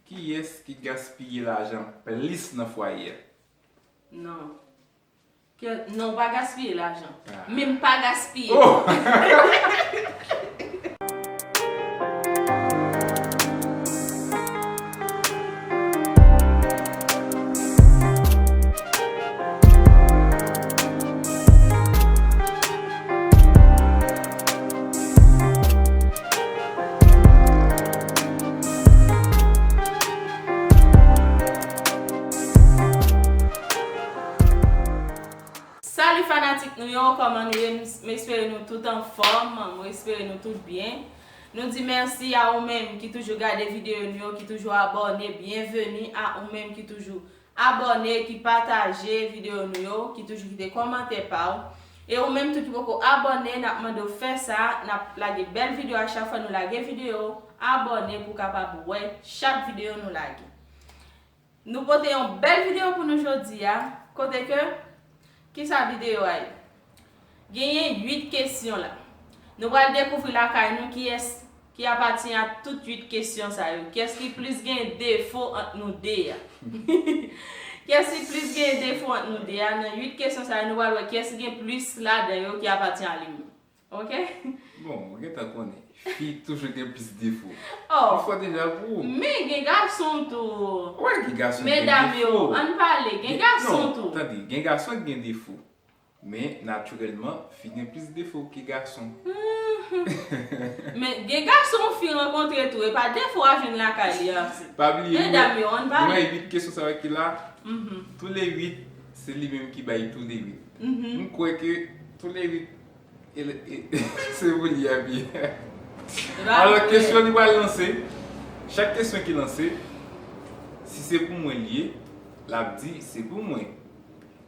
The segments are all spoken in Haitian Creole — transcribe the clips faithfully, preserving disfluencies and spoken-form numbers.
Kiyès ki gaspiye lajan plis nan fwaye a? Non. Ke, non, w pa gaspiye lajan. Ah. Men m pa gaspiye. Salut fanatik nou yo, kòman nou ye? M, m espere nou tout anfòm, m espere nou tout byen. Nou di mèsi a ou menm ki toujou gade videyo nou yo, ki toujou abòne, byenveni a ou menm ki toujou abòne, ki pataje videyo nou yo, ki toujou kite kòmantè pa w. E ou menm tou ki poko abòne, n ap mande w fè sa, n ap lage bèl videyo a chak fwa nou lage videyo, abòne pou w kapab wè chak videyo nou lage. Nou pote yon bèl videyo pou nou jodi a, kote ke, kisa videyo a ye? Genyen uit kesyon la. Nou pral dekouvri lakay nou kiyès ki apatyen a tout uit kesyon sa yo. Kiyès ki plis gen defo ant nou de a? Kiyès ki plis gen defo ant nou de a? Nan uit kesyon sa yo, nou pral wè kiyès ki gen plis ladan yo ki apatyen a li menm. Ok? Bon, ou gentan konnen, fi toujou gen plis defo. Oh. Li fò deja pou ou. Men gen gason tou. Wè, gen gason ki gen defo. Medam yo, ann pale, gen gason tou. Non, tande, gen gason ki gen defo. Men, natirèlman, fi gen plis defo ke gason. Mhm. Men, gen gason fi rankontre tou, e pa defo a jwenn lakay li a. Pa bliye, medam yo, ann pale. Nou wè uit kesyon sa yo ki la, mhm, tou le uit, se li menm ki bay tou le uit. Mhm. M kwè ke tou le uit, e, e, se pou li a byen. Alò, kesyon li pral lanse, chak kesyon ki lanse, si se pou mwen li ye, l ap di, se pou mwen.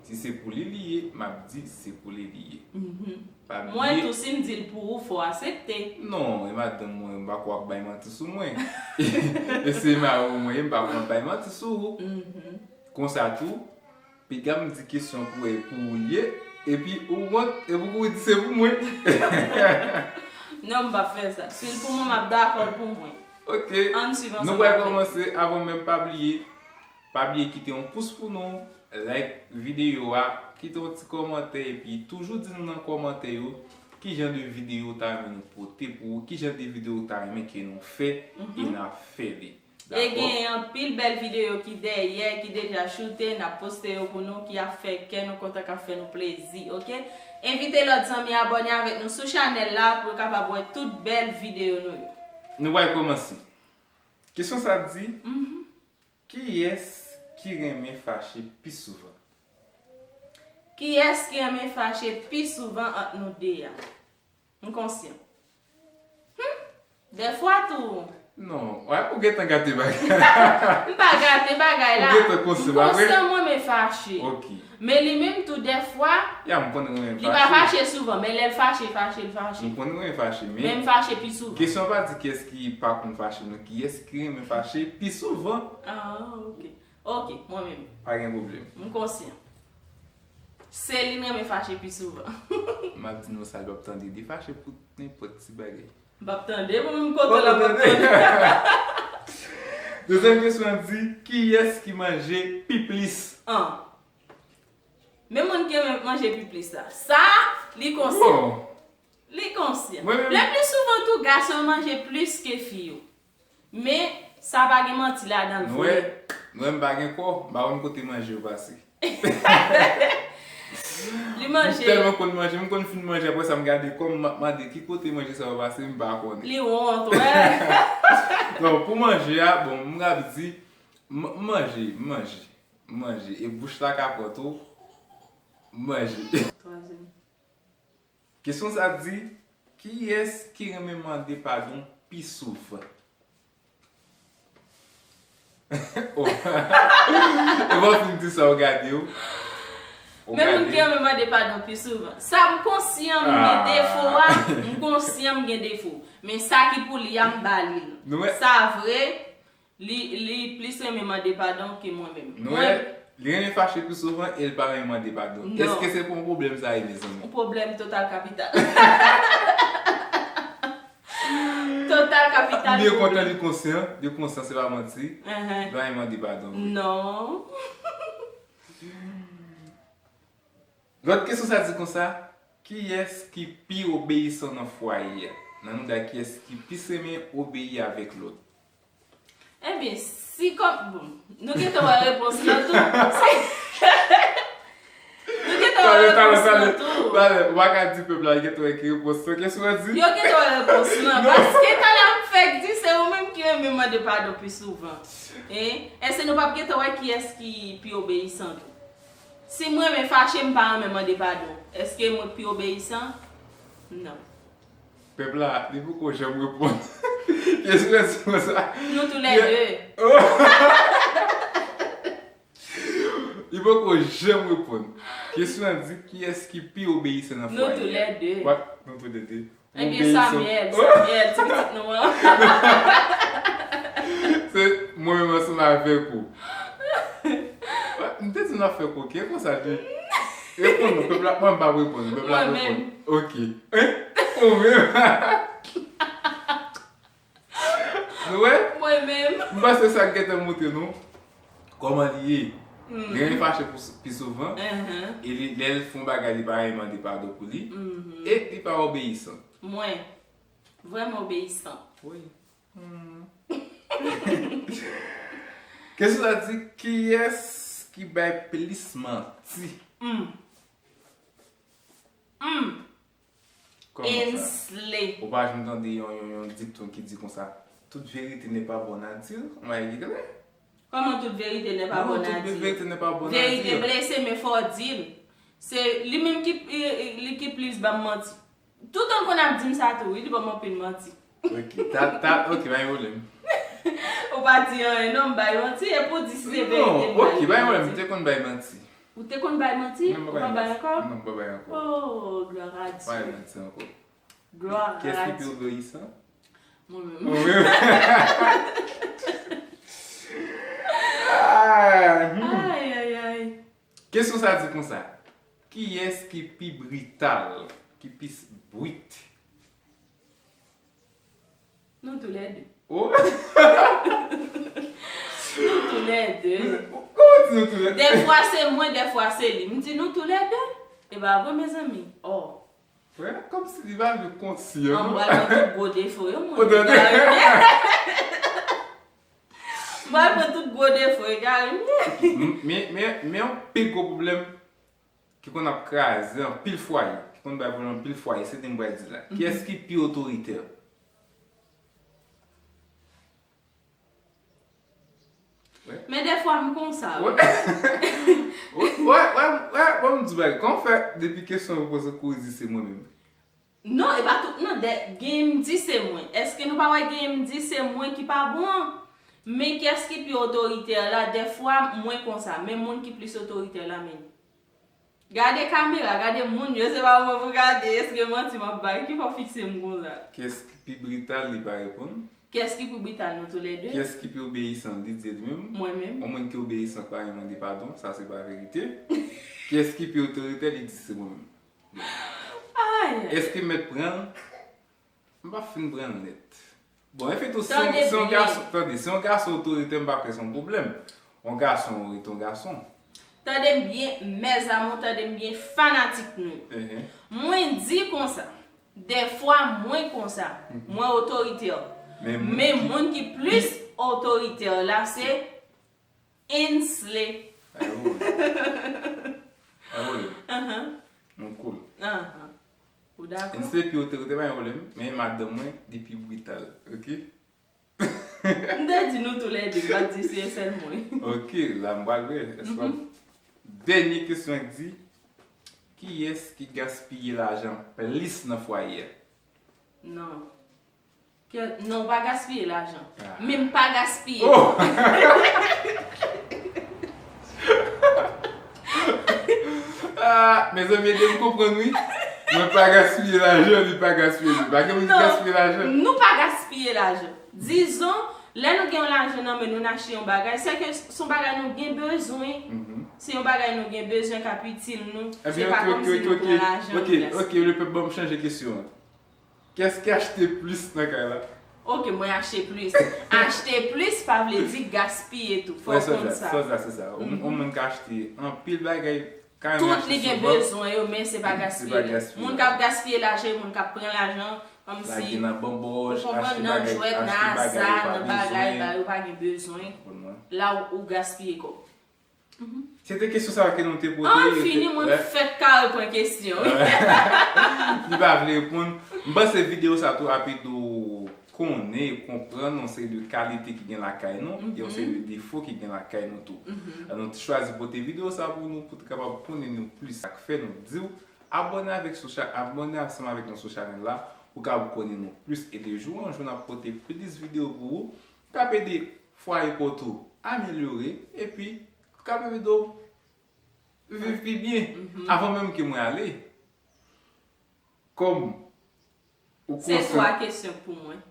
Si se pou li li ye, m ap di se pou li li ye. Mhm. Pa bliye. Mwen tou, si m di l pou ou, fò w aksepte. Non, e madanm mwen, m pa kwè w ap bay manti sou mwen. E se mari w mwen ye, m pa kwè w ap bay manti sou ou. Mhm. Konsa tou, piga m di kesyon pou, e pou ou li ye, epi ou wont, epi ou di se pou mwen. Non, m p ap fè sa. Si l pou mwen, m ap dakò l pou mwen. Ok. Ann swiv ansanm avè m. Nou pral kòmanse, avan menm pa bliye, pa bliye kite yon pous pou nou, like videyo a, kite yon ti kòmantè, epi toujou di nou nan kòmantè yo ki jan de videyo w ta renmen nou pote pou ou, ki jan de videyo w ta renmen ke nou fè, mhm, e n a fè li. E dakò? Gen anpil bèl videyo ki dèyè, ki deja choute, n ap poste yo pou nou, ki ap fè kè nou kontan, k ap fè nou plezi, ok? Envite lòt zanmi abòne avèk nou sou chanèl la pou yo kapab wè tout bèl videyo nou yo. Nou pral kòmanse. Kesyon sa di, mhm, kiyès ki renmen fache pi souvan? Kiyès ki renmen fache pi souvan ant nou de a? M konsyan. Hmm, dèfwa tou. Non, wè, ou gentan gate bagay. M pa gate bagay la. Ou gentan konsyan, pa vre? M konsyan mwen, men fache. Ok. Men li menm tou, dèfwa, ya, m konn renmen fache. Li pa fache souvan, men lè l fache, fache, l fache. M konn renmen fache, men. Men m fache pi souvan. Kesyon pa di kiyès ki pa konn fache, non, kiyès ki renmen fache pi souvan. Ah, ok. Ok, mwen menm. Pa gen pwoblèm. M konsyan. Se li m renmen fache pi souvan. M ap di nou sa, l p ap tande, li fache pou nenpòt ti bagay. M p ap tande, mwen menm kote l ap tande. Dezyèm kesyon an di, kiyès ki manje pi plis? An. Men moun ki renmen manje pi plis la. Sa, li konsyan. Bon. Li konsyan. Mwen menm. Le pli souvan tou, gason yo manje plis ke fi yo. Men, sa pa gen manti ladan l vre. Mwen, mwen m pa gen kò, m pa konn kote manje yo pase. Li manje. M tèlman konn manje, m konn fin manje, apre sa m gade kò m, m ap mande ki kote manje sa yo pase, m pa konnen. Li wont, wè. Non, pou manje a, bon, m ap di, m, m manje, m manje, m manje. E bouch la ka pran tou, m manje. Twazyèm. Kesyon sa di, kiyès ki renmen mande padon pi souvan? Oh. E bon, fin di sa, ou gade w. Men moun ki renmen mande padon pi souvan. Sa m konsyan m gen defo a, m konsyan m gen defo. Men sa ki pou li a, m ba li l. Sa vre, Li, li plis renmen mande padon ke mwen menm. Nou wè, li renmen fache pi souvan e l pa renmen mande padon. Non. Èske se pa yon pwoblèm sa ye, mezanmi? Yon pwoblèm total kapital. Total Kapital, kapital. Li kontan, li konsyan, li konsyan, se pa manti. Dwayen mande padon. Non. Lòt kesyon sa di konsa, kiyès ki pi obeyisan nan fwaye a? Nan nou da kiyès ki plis renmen obeyi avèk lòt? Ebyen, si kòm, bon, nou gentan wè repons lan tou. Nou gentan wè repons lan tou. Talè, ou pa ka di pèp la gentan wè ki repons lan. Kesyon an di? Yo gentan wè repons lan. Paske talè m fèk di se ou menm ki renmen mande padon pi souvan. Hein? Èske nou p ap gentan wè kiyès ki pi obeyisan tou? Si mwen renmen fache, m pa renmen mande padon. Èske mwen pi obeyisan? Non. Pèp la, li poko janm reponn. Kesyon an di konsa. Nou toulède. Li poko janm reponn. Kesyon an di, kiyès ki pi obeyisan nan fwaye a? Nou toulède. What? Nou toulède. Ebyen, Samuel, Samuel, ti pitit nou an. Se mwen menm ansanm avèk ou. M te di n ap fè koken, konsa li. Reponn non, pèp la, mwen m p ap reponn, pèp la ap reponn. Ok. Hein? Ou menm? Nou wè? Mwen menm. M panse sa k gentan montre nou kòman li ye. Li renmen fache pou, pi souvan. E li, lè l fè yon bagay, li pa renmen mande padon pou li. E li pa obeyisan. Mwen. Vrèman obeyisan. Wi. Kesyon sa di, kiyès ki bay plis manti? M. M. Kòman sa? Ensley. Ou pa janm tande yon, yon, yon dikton ki di konsa, toute vérité n'est pas bonne à dire? Mwen, li klè. Kòman toute vérité n'est pas bonne à dire? Non, toute vérité n'est pas bonne à dire. Verite blese, men fò w di l. Se li menm ki, li, li ki plis ban m manti. Toutan l konn ap di m sa tou, wi, li ban m anpil manti. Ok, ta, ta, ok, pa gen pwoblèm. Ou pa di anyen, non, m bay manti, epi w di si se verite, m bay manti. Non, ok, pa gen pwoblèm, m te konn bay manti. Ou te konn bay manti? Ou pa bay ankò? Non, m pa bay ankò. Oh, gloire à Dieu. Pa bay manti ankò. Gloire à Dieu. Kiyès ki pi obeyisan? Mwen menm. Mwen menm. Ah, hmm. Ay, ay, ay. Kesyon sa di konsa, kiyès ki pi brital, ki pi brit? Nou toulède. Oh! Nou toulède. Kòman w di nou toulède? Dèfwa se mwen, dèfwa se li. M di nou toulède. E pa vre, mezanmi. Oh. Frè, kòmsi li pa vle konsyan. An, m pral pran tout gwo defo yo, mwen. Ou tande? M pral pran tout gwo defo yo, Karim. Men, men, men yon pi gwo pwoblèm ki konn ap kraze anpil fwaye, ki konn bay pwoblèm anpil fwaye, se te m pral di la. Kiyès ki pi otoritè? Men dèfwa m konsa, wi. Wè, wè, wè, wè, wè, m di bagay. Kòman fè depi kesyon yo poze kouri di se mwen menm? Non, e pa tout, non, dè, gen m di se mwen. Èske nou pa wè gen m di se mwen ki pa bon an? Men kiyès ki pi otoritè la, dèfwa mwen konsa, men moun ki plis otoritè la, men. Gade kamera, gade moun yo, se pa mwen pou gade, èske manti m ap bay, ki fè w fikse m konsa? Kiyès ki pi brital, li pa reponn? Kiyès ki pi brital, nou toulède? Kiyès ki pi obeyisan, li di li menm? Mwen menm. Yon moun ki obeyisan pa renmen mande padon, sa se pa verite. Kiyès ki pi otoritè, li di se mwen menm. Ay, ay. Èske m mèt pran l? M p ap fin pran l nèt. Bon, anfen tou, si yon, si yon gason, tande, si yon gason otoritè, m pa kwè se yon pwoblèm. Yon gason rete yon gason. Tande m byen, mes amours, tande m byen, fanatik nou. Mwen di konsa, dèfwa mwen konsa, mwen otoritè. Men moun ki plis otoritè la, se Ensley. Ay, ou. Ay, ou. Anhan. Nou cool. Anhan. Ou dakò? Ensley pi otorite, pa gen pwoblèm. Men madanm mwen, li pi brital. Ok? M te di nou toulède, m pa t di se sèl mwen. Ok, la m pral wè. Èske w ap... Dènye kesyon an di, kiyès ki gaspiye lajan plis nan fwaye a? Non. Ke, non, w pa gaspiye lajan. Men m pa gaspiye. Oh! Ah, mezanmi, ede m konprann, wi. Mwen pa gaspiye lajan, li pa gaspiye, li pa gen moun ki gaspiye lajan. Non, nou pa gaspiye lajan. Dizon, lè nou gen yon lajan nan men nou, n achte yon bagay, se ke se yon bagay nou gen bezwen. Se yon bagay nou gen bezwen k ap itil nou. Se pa kòmsi nou pran lajan, nou gaspiye. Ok, ok, ok, ok, lepèp, ban m chanje kesyon an. Kiyès ki achte plis nan kay la? Ok, mwen achte plis. Achte plis pa vle di gaspiye tou. Fò w konn sa. Sa, se sa. Yon moun ka achte anpil bagay, kanmenm li achte souvan. Tout li gen bezwen yo, men se pa gaspiye. Moun k ap gaspiye lajan, e moun k ap pran lajan, kòmsi, ou konprann, nan jwèt, nan aza, nan bagay, bagay yo pa gen bezwen. La ou, ou gaspiye kòb. Se te kesyon sa ke nou te pote. An fini, mwen fèk ka reponn kesyon. Li pa vle reponn. M panse videyo sa tou ap ede w konnen, konprann yon seri de kalite ki gen lakay nou, e yon seri de defo ki gen lakay nou tou. Nou te chwazi pote videyo sa pou nou, pou te kapab konnen nou plis. Sa k fè nou di w abòne avèk sou cha-, abòne ansanm avèk nou sou chanèl la, pou kapab konnen nou plis. E de jou an jou, n ap pote plis videyo pou ou, k ap ede fwaye pa w tou amelyore, epi k ap ede w viv pi byen. Avan menm ke mwen ale, kòm ou konsa. Se twa kesyon pou mwen.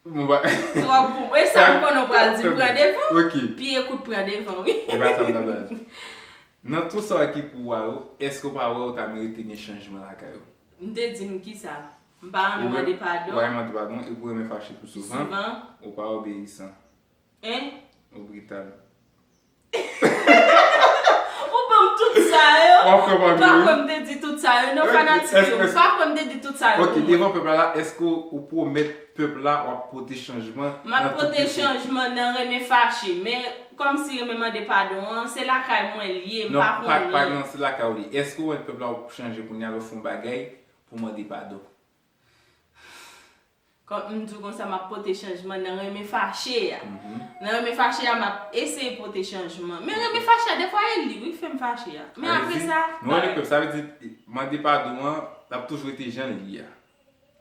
Mwen pa. Twa pou mwen. E sa m konnen w pral di, pran devan. Ok. Pye kout pran devan, wi. E pa sa m ta pral di. Nan tout sa ki pou ou a yo, èske w pa wè ou ta merite gen chanjman lakay ou? M te di m kisa? M pa renmen mande padon. Ou pa renmen mande padon, e ou renmen fache pi souvan. Pi souvan. Ou pa obeyisan. Hein? Ou brital. Ou ban m tout sa yo. Ou pa kwè m te di tout sa yo, non, fanatik yo. Ou pa kwè m te di tout sa yo pou mwen. Ok, devan pèp la, èske ou pwomèt pèp la w ap pote chanjman nan tout kesyon? M ap pote chanjman nan renmen fache, men kòmsi renmen mande padon an, se lakay mwen l ye, m pa konnen. Non, pa, pa nan se lakay ou li. Èske ou wè pèp la w ap chanje kounye a lè w fè yon bagay pou mande padon? Kòm m di w konsa, m ap pote chanjman nan renmen fache a. Nan renmen fache a, m ap eseye pote chanjman. Men renmen fache a, defwa e li wi k fè m fache a. Men apre sa, nou renmen pèp, sa vle di, mande padon an, l ap toujou rete jan l ye a.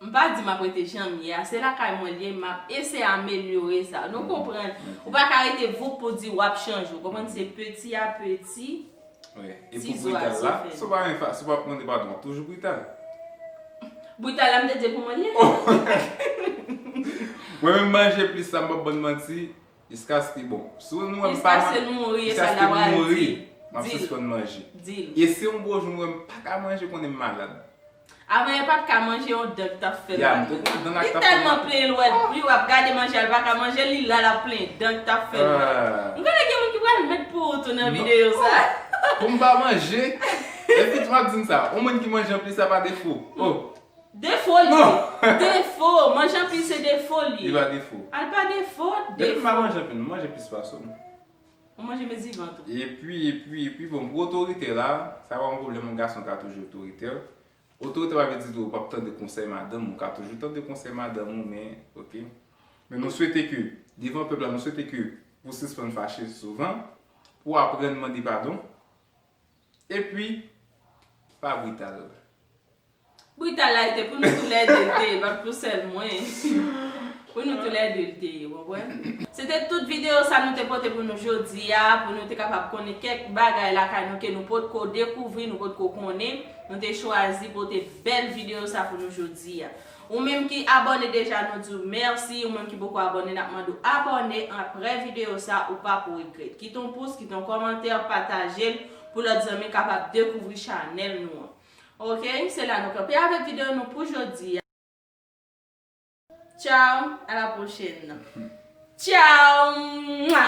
M pa di m ap rete jan m ye a. Se lakay mwen l ye, m ap eseye amelyore sa. Nou konprann? Ou pa ka rete voup pou di w ap chanje. Ou konprann? Se peti a peti. Wi. E pou brital la, si w pa renmen fa-, si w pa mande padon, w ap toujou brital. Brital la, m te di pou mwen l ye. Oh! Mwen menm manje plis sa, m p ap bann manti, jiskaske, bon, si nou wè m pa man-, jiskaske l mouri, e sa l ta pral di. M ap sispann manje. Di l. E si yon bon jou m wè m pa ka manje, konnen m malad. Avan, e pa t ka manje, yon dan k t ap fè l. Ya, m te konn dan la k t ap fè l. Li tèlman plenyen, l wè, li w ap gade manje a, l pa ka manje, li la, l ap plenyen dan k t ap fè l. Ah. M konnen gen moun ki pral mèt pou ou tou nan videyo sa. Non. Pou m pa manje. Epi tou m ap di n sa, yon moun ki manje anpil, sa pa defo. Oh. Defo li ye. Non. Defo. Manje anpil se defo li ye. Li pa defo. Al pa defo, defo. Depi m pa manje anpil, m manje plis pase w. Ou manje men divan tou. Epi, epi, epi, bon, pou otorite la, sa pa yon pwoblèm, yon gason ka toujou otoritè. Otorite pa vle di tou ou p ap tande konsèy madanm ou, ou ka toujou tande konsèy madanm ou, men, ok. Men nou swete ke, devan pèp la, nou swete ke pou sispann fache souvan, pou aprann mande padon, epi pa brital. Brital la, e te pou nou toulède l te ye, pa t pou sèl mwen. Pou nou toulède l te ye, w konprann? Se te tout videyo sa nou te pote pou nou jodi a, pou nou te kapab konnen kèk bagay lakay nou ke nou potko dekouvri, nou potko konnen. Nou te chwazi pote bèl videyo sa pou nou jodi a. Ou menm ki abòne deja, nou di w mèsi. Ou menm ki poko abòne, n ap mande w abòne apre videyo sa, ou pa pou regrèt. Kite yon pous, kite yon kòmantè, pataje l pou lòt zanmi kapab dekouvri chanèl nou an. Ok, se la nou kanpe avèk videyo nou pou jodi a. Tchao, à la prochaine. Tchao. Mwa.